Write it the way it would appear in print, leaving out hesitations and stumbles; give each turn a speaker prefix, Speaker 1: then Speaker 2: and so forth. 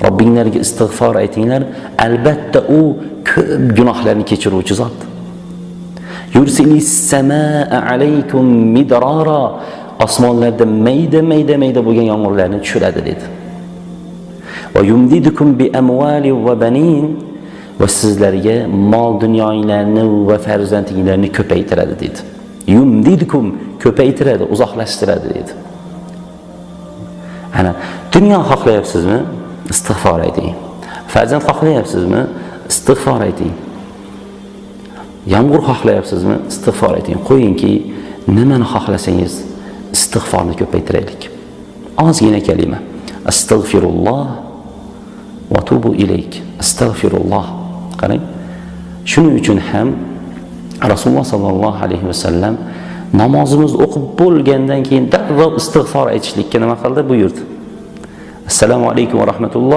Speaker 1: Robbinglarga istig'for aytinglar, albatta u ko'p gunohlarni kechiruvchi zot. Yursilis samaa alaykum midrara, osmonlarda mayda mayda mayda bo'lgan yomg'irlarni tushiradi dedi. Va yumdidukum bi amwali va banin, va sizlarga mol dunyoinglarni va farzandinglarni ko'paytiradi dedi. Yumdidukum, ko'paytiradi, uzoqlashtiradi dedi. Ana dunyo xohlayapsizmi? Istig'for ayting. Farzand xohlayapsizmi? Istig'for ayting. Yomg'ir xohlayapsizmi? Istig'for ayting. Qo'yingki, nimani xohlasangiz istig'forni ko'paytiraylik. Ozgina kalima. Astag'firulloh va tubu ilayk. Astag'firulloh. Qarang. Shuning uchun ham Rasululloh sallallohu alayhi vasallam namozimizni o'qib bo'lgandan keyin darrov istig'for aytishlikka nima qildi? Buyurdi. Assalomu alaykum va rahmatulloh.